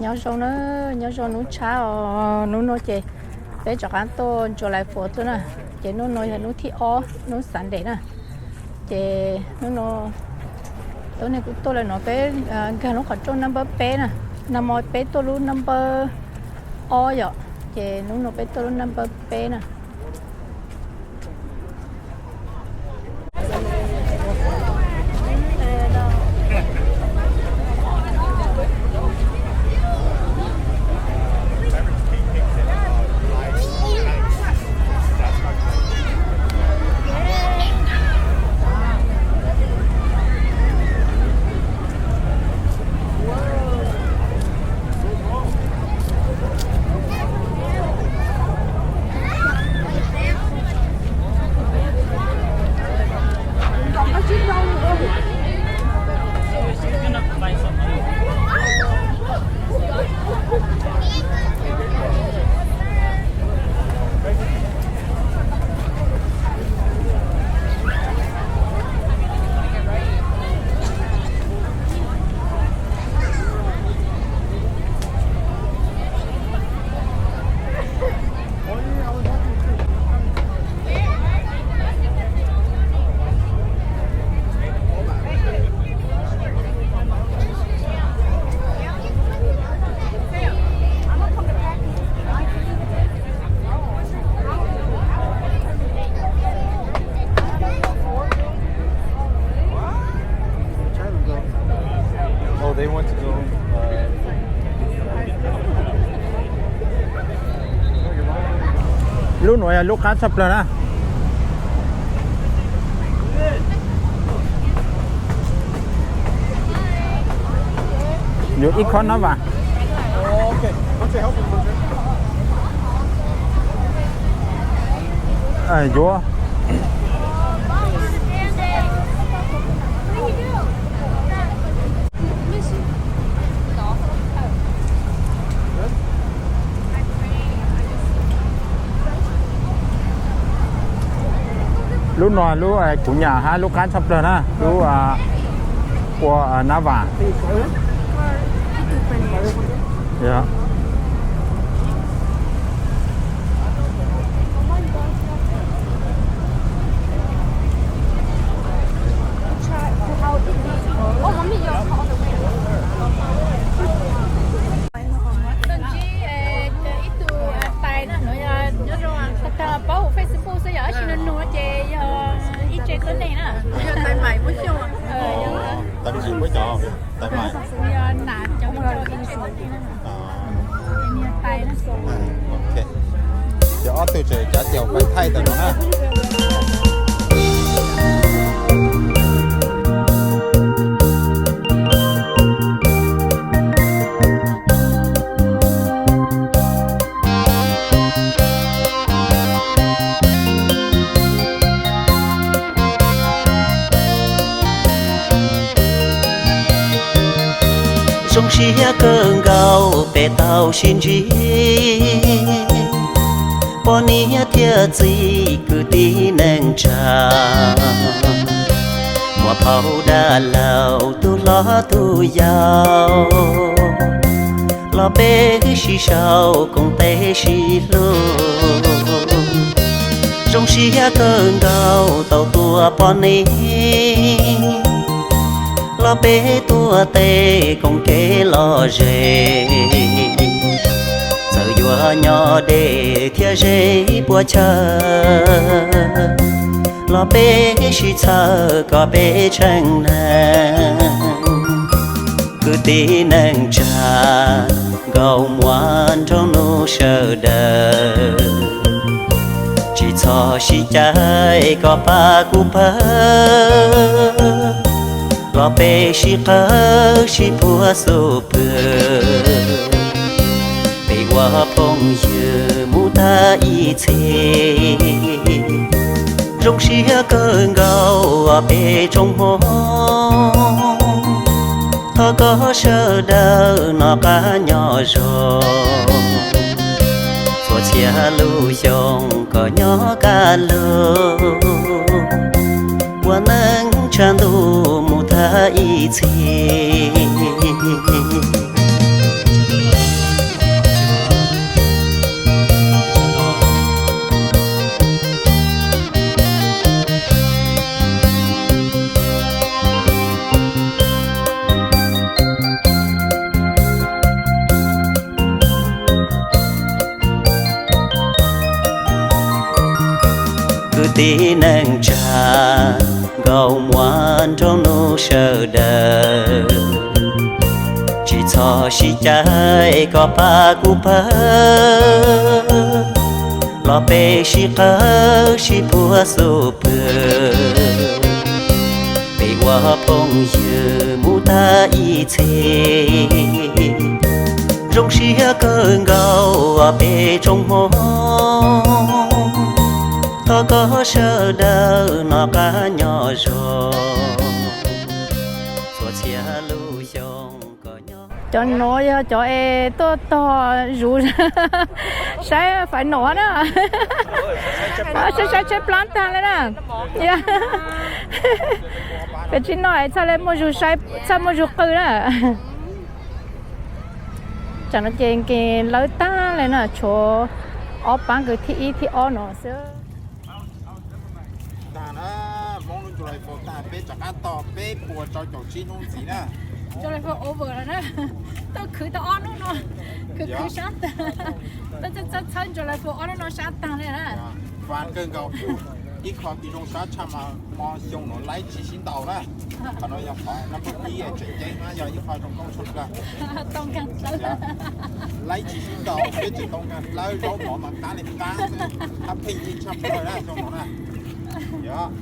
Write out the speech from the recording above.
Nyob zoo na, nyob zoo hnub tshab os, hnub no ces peb rov qab tuaj July Fourth tuaj na, ces hnub no yog hnub thib ob, hnub Sunday na. Ces hnub no tuab neeg kuj tuaj lawm no, peb nkag lub qhov rooj number peb na, nag hmo peb tuaj lub number ob yom, ces hnub no peb tuaj lub number peb na. Lub nuav yog lub qab tshaj plawg na. Yuav ib khob nab vas. Yuav. Lub no lub kuv nyam hab lub qab tshaj plawg na, lub ua nab vas. Ib tug tais na, nyob zoo, tag paub hauv Facebook xwb, yog tab sis nug nug ces yog ib tse tuab neeg na. Yog tais mais muab xyoo. Tais mais muab cov tais mais. Yog nam cov me cov ib tse tuab neeg na. Ces ob tug tseem cav caum pais thaij ntawm no na. Zoo siab kawg nkaus peb tau sib ntsib, poj niam thiab txiv kwv tij neej tsa, muam phauj dab laug tus hlob tus yau, los peb sib sau koom peb sib hlub. Zoo siab kawg nkaus tau tua poj niam, los peb tuav tes koom kev lom zem. Txawm yuav nyob deb thiab ze puas chaw, los peb sib txhawb kom peb tseem neeg. Kwv tij neej tsa, nkauj muam nraug nus sawv daws, tsis txhob sib caij kom pab kuv pab, los peb sib qawb sib puag xub pwg, peb ua phooj ywg mus tag ib txhis. Zoo siab kawg nkaus peb tsoom Hmoob, thov kom sawv daws noj qab nyob zoo, txhua txhia lub xyoo kom nyob kaj lug, ua neej tshav ntuj mus tag ib txhis. Txiv neej tsa, nkauj muam nrog nus sawv daws, tsis txhob sib cav, koj pab kuv pab, los peb sib qawm sib puag xub pwg, peb ua phooj ywg mus tag ib txhis. Zoo siab kawg nkaus peb tsoom Hmoob, thov koj sawv daws noj qab nyob zoo, txhua txhia lub xyoo kom nyob. Cov no yog cov es tuaj tog zuv, saib fais nov na. Saib, saib tsheb plab tag li na. Koj tsis noj es txhaj li muaj zug saib, txhaj muaj zug qw na. Tsam no ces nkees lawv tag li na, tshuav ob pab kws thib ib thib ob no xwb. Tag na, Hmoob lub July Four tag, peb rov qab tos peb puas rau caum tsib hnub ntxiv na. July Four over lawm na. Tuaj khwv tau ob hnub no, khwv khwv sab tag. Tuaj txhawb txhawb July Four ob hnub no sab tag li na. Fab kawg nkaus, ib qho kws zoo sab tshaj mas hmo xyoo no laib tsis sib ntaus na. Qhov no yog qhov number ib tseem ceeb na, yog ib qho zoo nkauj tshaj plaws. Laib tsis sib ntaus, peb tseem tau nkaag dlawb zaub mov mas qab li qab xwb, qab pheej yeej tshaj plaws na xyoo no na. Yog,